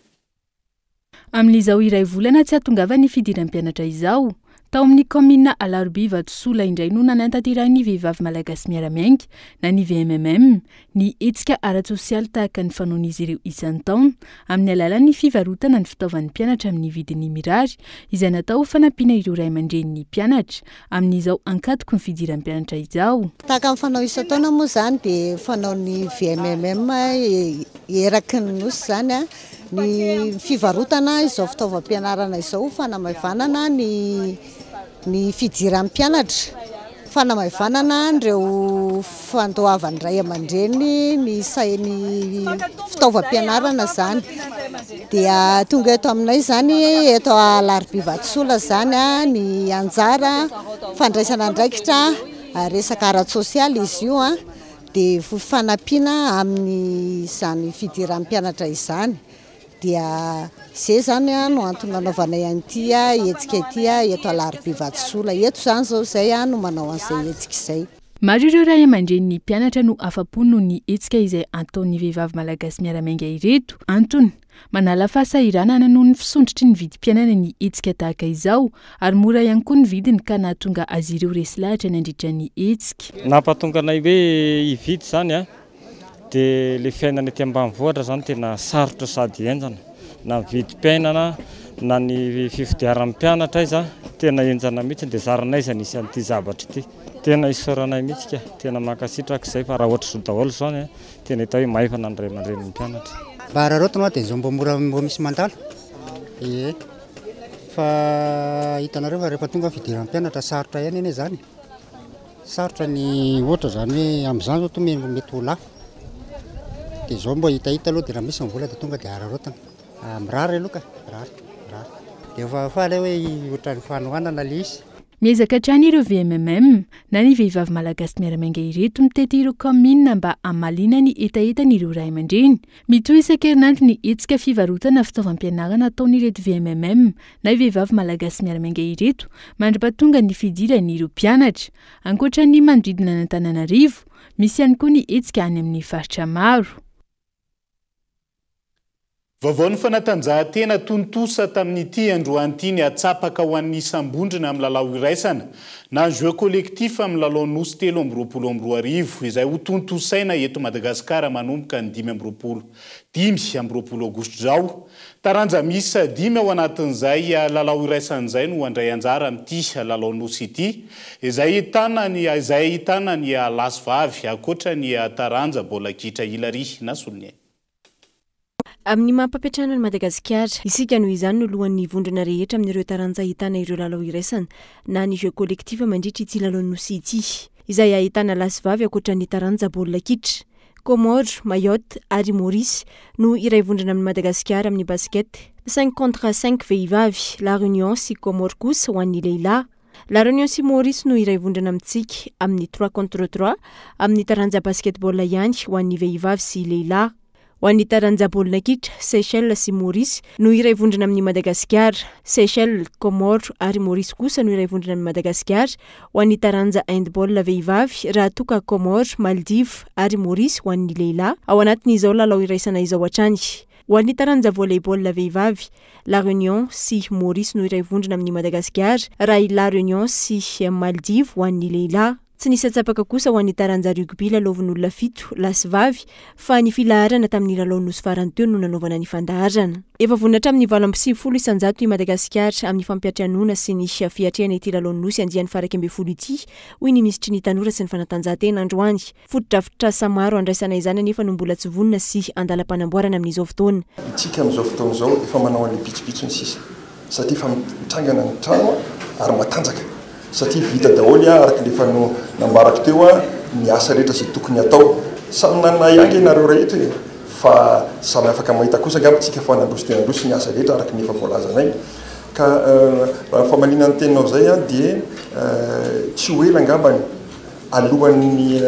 Amin'izao iray volana tsy hahatongavan'ny fidiran'ny mpianatra izao, tao amin'ny kaominina Alarobia Vatosola indray no nanatanterahin'ny vehivavy malagasy miara-miainga na ny VMMM ny hetsika ara-tsosialy tahaka ny fanaon'izy ireo isan-taona amin'ny alalan'ny fivarotana ny fitaovan'ny mpianatra amin'ny vidiny mirary izay natao ho fanampiana ireo ray aman-drenin'ny mpianatra amin'izao ankatoky ny fidiran'ny mpianatra izao. Tahaka ny fanao isan-taona moa izany dia fanaon'ny VMMM eraky ny Nosy izany ny fivarotana izao fitaovam-pianarana izao ho fanamaivanana ny ny fidiran'ny mpianatra, fanamaivanana ireo fandoavan'ny ray aman-dreny ny sain'ny fitaovam-pianarana izany. Dia tonga eto aminay izany eto Alarobia Vatosola izany ny anjara fandraisana andraikitra resaka ara-tsosialy izy io. Dia ho fanampiana amin'izany fidiran'ny mpianatra izany dia izay izany no antony nanaovanay an'ity hetsika ity eto Alarobia Vatosola. Eto izany izao izay no manao an'izay hetsika izay. Maro ireo ray aman-drenin'ny mpianatra no afa-po noho ny hetsika izay ataon'ny vehivavy malagasy miara-miainga ireto. Antony, manala fahasahiranana noho ny fisondrotry ny vidim-piainana ny hetsika tahaka izao ary mora ihany koa ny vidiny ka nahatonga azy ireo resy lahatra nandritra ny hetsika. Nampatonga anay hoe hividy izany dia ilay fiainana ety ambanivohitra izany tena sarotra sady henjana, na ny vidim-piainana na ny fifidiaran'ny mpianatra aiza tena henjana mihitsy dia zara n'aiza nisy an'ity zavatra ity. Tena isaoranay mihitsy ka, tena mankasitraka izay fa raha ohatr'izao daholo izao ny tena hita hoe maivana ny ray aman-drenin'ny mpianatra. Mba araraotina hoa dia izao mba mora mba misy mandalo ee, fa hitanareo fa rehefa tonga ny fidiran'ny mpianatra sarotra ihany anie izany e, sarotra ny ohatra izany hoe amin'izany izao toa mety ho lafo, dia izao mba hitahita aloha dia raha misy ny vola dia tonga dia araraotina. Mirary aloha ka, mirary, mirary. Dia efa faly aho hoe ohatran'ny fanohanana ilay izy. Miezaka hatrany ireo VMMM na ny Vehivavy Malagasy Miara-miainga ireto mitety ireo kaominina mba hamaliana ny hetahetan'ireo ray aman-dreny. Mitohy isan-kerinandro ny hetsika fivarotana fitaovam-pianarana ataon'ireto VMMM na Vehivavy Malagasy Miara-miainga ireto mandra-pahatonga ny fidiran'ireo mpianatra. Ankoatra ny manodidina an'Antananarivo, misy ihany koa ny hetsika any amin'ny faritra maro. Vaovaon'ny fanatanjahantena tontosa tamin'ity androany ity ny atsapaka ho an'ny isam-bondrona amin'ny lalao iraisana na jeu collectif amin'ny lalao Nosy 2023 izay ho tontosaina eto Madagasikara manomboka ny 25 25 aogositra izao. Taranja miisa dimy ao anatin'izay lalao iraisana izay no handray anjara amin'ity lalao Nosy ity izay ahitana ny izay ahitana ny lahy sy vavy ankoatra ny taranja baolina kitra Hilary Nasoloniaina. Amin'ny maha mpampiantrano an'i Madagasikara, isika noho izany no lohan'ny vondrona rehetra amin'ireo taranja ahitana ireo lalao iraisana na ny jeu collectif mandritra ity lalaon'ny Nosy ity, izay ahitana lahy sy vavy ankoatra ny taranja baolina kitra. Comores, Mayotte ary Maurice no iray vondrona amin'i Madagasikara amin'ny basket cinq contre cinq vehivavy, La Réunion sy Comores kosa ho an'ny lehilahy. La Réunion sy Maurice no iray vondrona amintsika amin'ny trois contre trois amin'ny taranja basketball ihany ho an'ny vehivavy sy lehilahy. Ho an'ny taranja baolina kitra, Seychelles sy Maurice no iray vondrona amin'i Madagasikara. Seychelles, Comores ary Maurice kosa no iray vondrona amin'i Madagasikara ho an'ny taranja handball vehivavy raha toa ka Comores, Maldives ary Maurice ho an'ny lehilahy ao anatin'izao lalao iraisana izao hatrany. Ho an'ny taranja volley-ball vehivavy, La Réunion sy Maurice no iray vondrona amin'i Madagasikara, raha i La Réunion sy Maldives ho an'ny lehilahy. Tsy nisy antsapaka kosa ho an'ny taranja rugby lalaovin'olona fito, lahy sy vavy, fa ny filaharana tamin'ny lalao nosy farany teo no nanaovana ny fandaharana. Efa vonona hatramin'ny 98% i Madagasikara amin'ny fampiantranoana sy ny fiatrehana ity lalao nosy andiany faha 11 ity, hoy ny minisitry ny Tanora sy ny fanatanjahantena androany. Fotodrafitrasa maro handraisana izany anefa no mbola tsy vonona sy andalam-panamboarana amin'izao fotoana. Itsika amin'izao fotoana izao efa manao an'ilay pitsopitsony sisa satria efa mitrangana ny trano ary matanjaka satria vita daholo araka ilay efa nambarako teo ny asa rehetra izay tokony hatao. Samy nanana ahy ange nareo rehetra e! Fa samy afaka mahita kosa angamba tsika fa nandroso dia nandroso ny asa rehetra araka ny efa voalazanay. Ka raha ny famaliana ny teninao izay dia tsy ho ela angambany Alohan'ny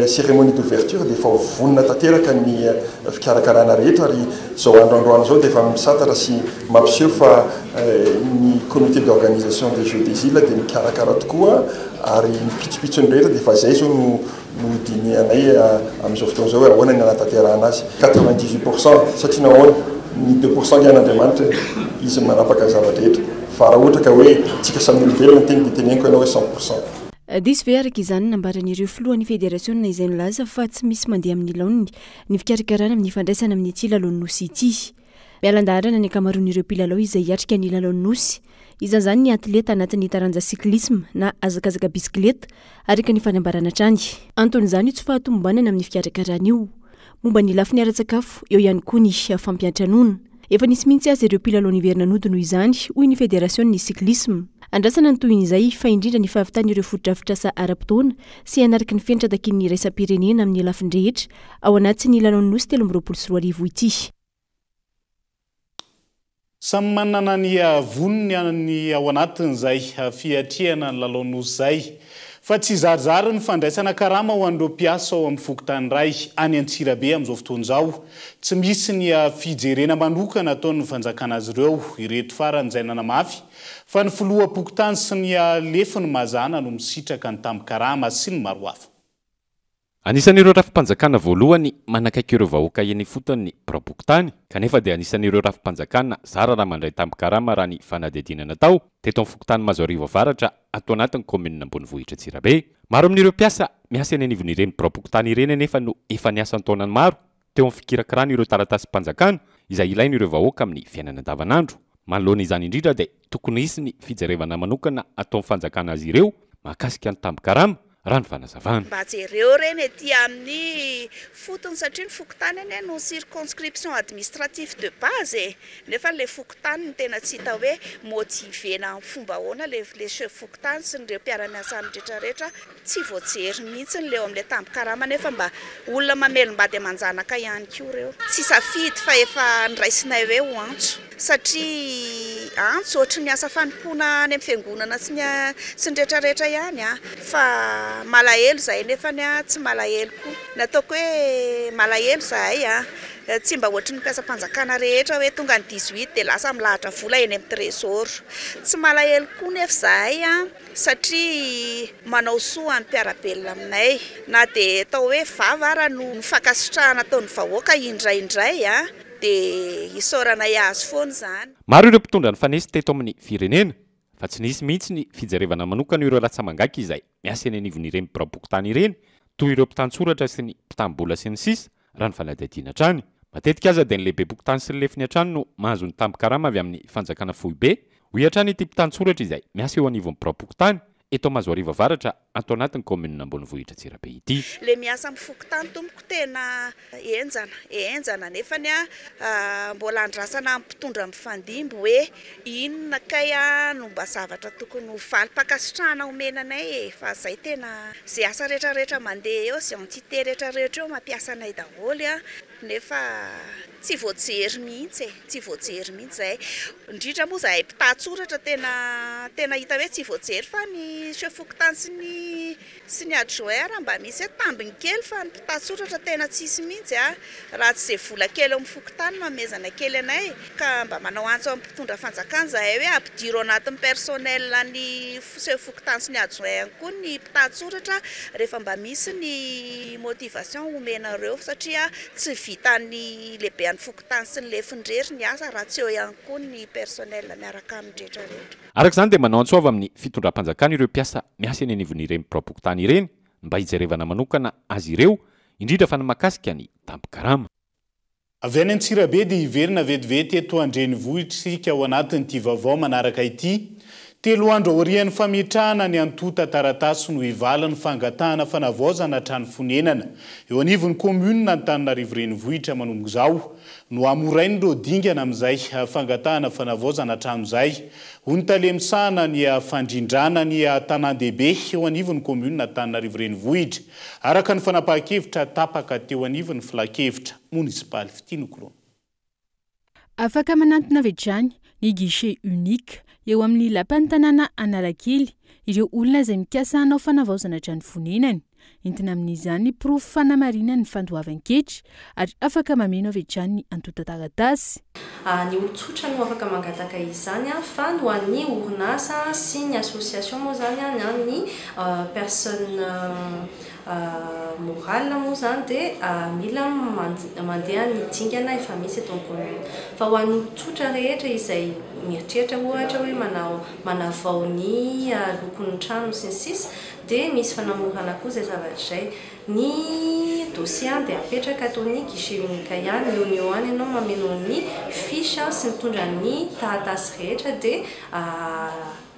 cérémonie d'ouverture dia efa ho vonona tanteraka ny fikarakarana rehetra ary izao andro androany izao dia efa misantatra sy mampiseho fa ny comité d'organisation des Jeux des Îles dia mikarakara tokoa ary ny pitsopitsony rehetra dia efa izay izao no no dinihanay amin'izao fotoana izao hoe ahoana ny hanatanterahana azy. 98 pour cent satria nahoana? Ny deux pour cent ange an'Andriamanitra e! Izy no manapaka ny zava-drehetra fa raha ohatra ka hoe tsika samy olombelona ny teny dia teneniko ianao hoe cent pour cent. Diso ve araka izany ny nambaran'ireo filohan'ny federasiona izay nilaza fa tsy misy mandeha amin'ny laoniny ny fikarakarana amin'ny fandraisana amin'ity lalaon'ny Nosy ity? Miala an-daharana ny ankamaroan'ireo mpilalao izay hiatrika ny lalaon'ny Nosy. Isan'izany ny atleta anatin'ny taranja cyclisme na hazakazaka bisikileta, araka ny fanambarana hatrany. Anton'izany io tsy fahatomombanana amin'ny fikarakarana io. Momba ny lafiny ara-tsakafo, eo ihany koa ny fampiantranoana. Efa nisy mihitsy aza ireo mpilalao niverina nody noho izany, hoy ny federasionin'ny cyclisme. Andrasana ny tohin'izay, fa indrindra ny fahavitan'ireo fotodrafitrasa ara-potoana sy hanaraka ny fenitra takian'ny iraisam-pirenena amin'ny lafiny rehetra ao anatin'ny lalaon'ny Nosy 2023 ity. Samy manana ny vonony ny ao anatin'izay fiatrehana ny lalao Nosy izay. Fa tsy zarizary ny fandraisana karama ho an'ireo mpiasa ao amin'ny fokontany iray any Antsirabe amin'izao fotoana izao. Tsy misy ny fijerena manokana ataon'ny fanjakana azy ireo. Ireto farany izay nanamafy fa ny filoham-pokontany sy ny lefiny mazàna no misitraka ny tambin-karama sy ny maro hafa. Anisan'ireo rafi-panjakana voalohany manakaiky ireo vahoaka eny ifotony ny biraom-pokontany, kanefa dia anisan'ireo rafi-panjakana zara raha mandray tambin-karama raha ny fanadihadiana natao teto amin'ny fokontany Mazoarivo Avaratra ato anatin'ny kaominina ambonivohitra Antsirabe. Maro amin'ireo mpiasa miasa eny anivon'ireny biraom-pokontany ireny anefa no efa niasa an-taonany maro teo amin'ny fikirakirana ireo taratasim-panjakana izay ilain'ireo vahoaka amin'ny fiainana andavanandro. Manoloana izany indrindra dia tokony hisy ny fijerevana manokana ataon'ny fanjakana azy ireo mahakasika ny tambin-karama, raha ny fanazavana. Mba jereo ireny ety amin'ny fotony satria ny fokontany anie no circonscription administrative de base e! Nefa ilay fokontany no tena tsy hita hoe motiver-na amin'ny fomba ahoana ilay chef fokontany sy ireo mpiara-miasa aminy rehetra rehetra Tsy voajery mihitsy ny leo amin'ilay tambin-karama nefa mba olona mamelom-bady aman-janaka ihany koa ireo. Tsy safidy fa efa noraisinay hoe ho antso satria antso ohatry ny asa fanompoana any amin'ny fiangonana sy ny sy ny rehetra rehetra ihany fa malahelo izahay nefany tsy malahelo koa. Ny ataoko hoe malahelo izahay tsy mba ohatry ny mpiasam-panjakana rehetra hoe tonga ny 18 dia lasa milahatra vola eny amin'ny trésor. Tsy malahelo koa nefa izahay. satria manao soa ny mpiara-belona aminay. Na dia atao hoe vava ara no fankasitrahana ataon'ny vahoaka indraindray dia isaoranay azy foana izany. Maro ireo mpitondra nifanesy teto amin'ny firenena, fa tsy nisy mihitsy ny fijerevana manokana ireo latsa-mangaika izay miasa eny anivon'ireny biraom-pokontany ireny, toy ireo mpitantsoratra sy ny mpitam-bola sy ny sisa, raha ny fanadihadiana hatrany. Matetika aza dia ny lehibem-pokontany sy ny lefiny hatrany no mahazo ny tambin-karama avy amin'ny fanjakana foibe, hoy hatrany ity mpitantsoratra izay miasa eo anivon'ny biraom-pokontany eto Mahazoarivo Avaratra ato anatin'ny kaominina ambonivohitra Antsirabe ity. Le miasa amin'ny fokontany tompoko tena henjana, henjana nefany a mbola andrasana amin'ny mpitondra mifandimby hoe inona kay no mba zavatra tokony ho valim-pankasitrahana omena anay e, fa zay tena ze asa rehetra rehetra mandeha eo, ze entité rehetra rehetra eo mampiasa anay daholo a, nefa tsy voajery mihitsy e, tsy voajery mihitsy zahay, indrindra moa zahay mpitantsoratra tena tena hita hoe tsy voajery fa ny chef fokontany sy ny sy ny adjoint ary mba misy hoe tambiny kely fa ny mpitantsoratra tena tsisy mihitsy a, raha tsy izay vola kely eo amin'ny fokontany no amezana kely anay, ka mba manao antso amin'ny mpitondra fanjakana izahay hoe ampidiro anatin'ny personnel ny chef fokontany sy ny adjoint ihany koa ny mpitantsoratra rehefa mba misy ny motivation omenareo satria tsy vitan'ny lehiben'ny fokontany sy ny lefiny irery ny asa raha tsy eo ihany koa ny personnel miaraka aminy rehetra rehetra. Araka izany dia manao antso avo amin'ny fitondram-panjakana ireo mpiasa miasa eny anivon'ireny biraom-pokontany ireny mba hijerevana manokana azy ireo, indrindra fa ny mahakasika ny tambin-karama. Avy any Antsirabe dia hiverina vetivety eto an-drenivohitra isika ao anatin'ity vaovao manaraka ity. Telo andro aorian'ny fametrahana ny antontan-taratasy no hivaly ny fangatahana fanavaozana trano fonenana eo anivon'ny kaominina Antananarivo Renivohitra manomboka izao. no hamorain'ireo dingana amin'izay fangatahana fanavaozana trano izay, hoy ny tale misahana ny fandrindrana ny tanàn-dehibe eo anivon'ny kaominina Antananarivo Renivohitra, araka ny fanapahan-kevitra tapaka teo anivon'ny filankevitra monisipaly Fitianokoloana. Afaka manantona avy hatrany ny guichet unique eo amin'ny lapan'ny tanàna Analakely ireo olona izay mikasa hanao fanavaozana trano fonenany. Entina amin'izany ny porofo fanamarinana ny fandoavan-ketra ary afaka mameno avy hatrany ny antontan-taratasy. Ny olon-tsotra no afaka mangataka izany fa ny ho an'ny orinasa sy ny association moa izany na ny personne morale moa izany dia mila mandeha ny dingana efa misy eto amin'ny commune. Fa ho an'ny olon-tsotra rehetra izay mieritreritra ohatra hoe manao manavao ny lokon'ny trano sy ny sisa Dia misy fanamorana koa izay zavatra izay. Ny dossier dia apetraka ato amin'ny guichet unique ihany, eo no eo ihany ianao mameno ny fiche sy mitondra ny taratasy rehetra dia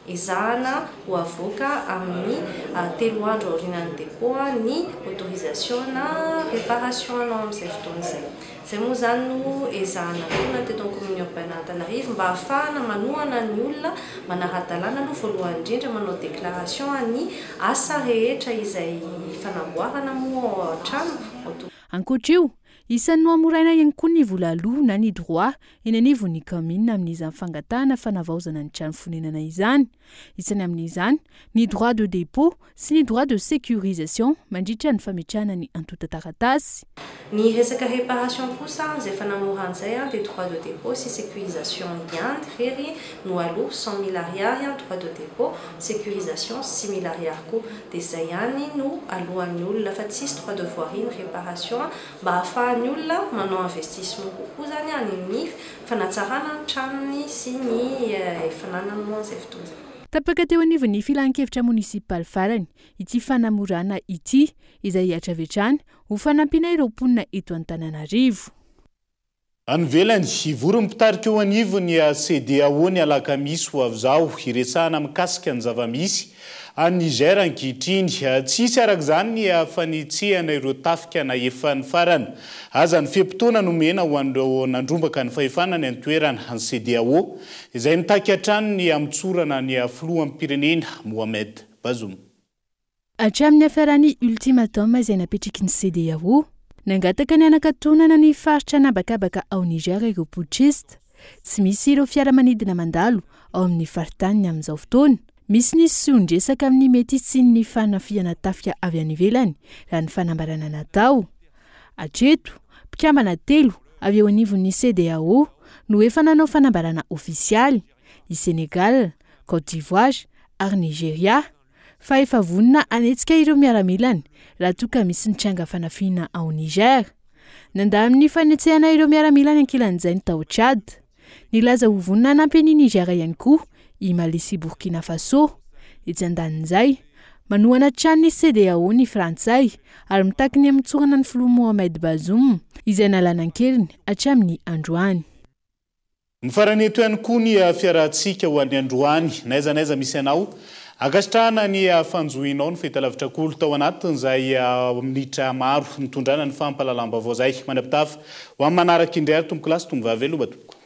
ezahana ho avoaka amin'ny telo andro aorianan'ny dépôt ny autorisation na réparation anao amin'izay fotoana izay. Izay moa izany no ezahana nataona teto amin'ny commune urbaine Antananarivo mba hahafahana manohana ny olona manara-dalàna aloha voalohany indrindra manao déclaration ny asa rehetra izay fanamboarana moa ao an-trano. Ankoatra io, Isan'ny nohamoraina ihany koa ny vola aloa na ny droit eny anivon'ny kaominina amin'izany fangatahana fanavaozana ny trano fonenana izany. Isany amin'izany ny droit de dépôt sy ny droit de sécurisation mandritra ny fametrahana ny antontan-taratasy. Ny resaka réparation kosa izay fanamorana izay dia droit de dépôt sy sécurisation ihany irery no aloa, 100 000 ariary droit de dépôt, sécurisation 6 000 ariary koa. Dia izay ihany no aloan'ny olona fa tsisy droit de voirie ny réparation mba ahafahan'ny olona manao investissement kokoa izany any amin'ny fanatsarana ny tranony sy ny fananany moa izay fotoana izay. Tapaka teo anivon'ny filan-kevitra monisipaly farany ity fanamorana ity izay hihatra avy hatrany ho fanampiana ireo mponina eto Antananarivo. Any ivelany, hivory ny mpitarika eo anivon'ny CEDEAO ny alakamisy ho avy izao, hiresahana mikasika ny zava-misy any Niger ankehitriny. Tsy hisy araka izany ny fanetsehana ireo tafika na efa nifarana aza ny fe-potoana nomena ho an'ireo nandrombaka ny fahefana any an-toerana, ny CEDEAO, izay mitaky hatrany ny hamotsorana ny filoham-pirenena Mohamed Bazoum. Hatramin'ny niafaran'ny ultimatum izay napetraky ny CEDEAO, nangataka ny hanakatonana ny faritra an'habakabaka ao Niger ireo putschistes. Tsy misy ireo fiaramanidina mandalo ao amin'ny faritaniny amin'izao fotoana. Misy ny siosion-dresaka amin'ny mety hisian'ny fanafihana tafika avy any ivelany, raha ny fanambarana natao. Hatreto, mpikambana telo avy eo anivon'ny CEDEAO no efa nanao fanambarana ofisialy, i Sénégal, Côte d'Ivoire ary Nigeria. fa efa vonona hanetsika ireo miaramilany raha toa ka misy ny tranga fanafihana ao Niger. Nandà amin'ny fanetsehana ireo miaramilany ankilan'izay ny tao Tchad. Nilaza ho vonona hanampy an'i Niger ihany koa i Mali sy Burkina Faso. Etsy andanin'izay, manohana hatrany ny CEDEAO ny Frantsay ary mitaky ny hamotsorana ny filoha Mohamed Bazoum izay nalana an-keriny hatramin'ny androany. Mifarana eto ihany koa ny fiarahantsika ho an'ny androany. Na aiza na aiza misy anao, ankasitrahana ny fanjohinao ny fahitalavitra Kolo tao anatin'izay minitra maro nitondrana ny fampahalalam-baovao izay. Mandra-pitafa ho amin'ny manaraka indray ary tompokolahy sy tompovavy veloma tompoko.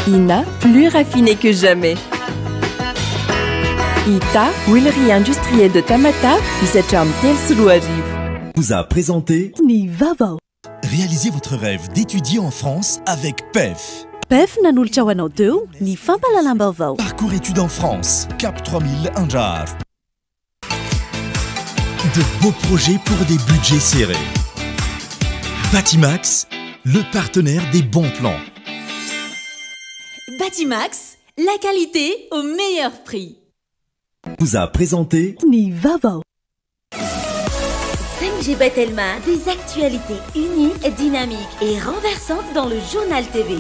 Ina, plus raffiné que jamais. Ita, huilerie industrielle de Tamatave, misaotra amin'ny 2003. Vous a présenté Ny vaovao. Réalisez votre rêve d'étudier en France avec PEF. PEF nanolotra ho anao teo ny fampahalalam-baovao. Parcours études en France, Cap 3000 Andraharo. De beaux projets pour des budgets serrés. Batimax, le partenaire des bons plans. Batimax, la qualité au meilleur prix. Vous a présenté Ny vaovao. 5G by Telma, des actualités uniques, dynamiques et renversantes dans le journal TV.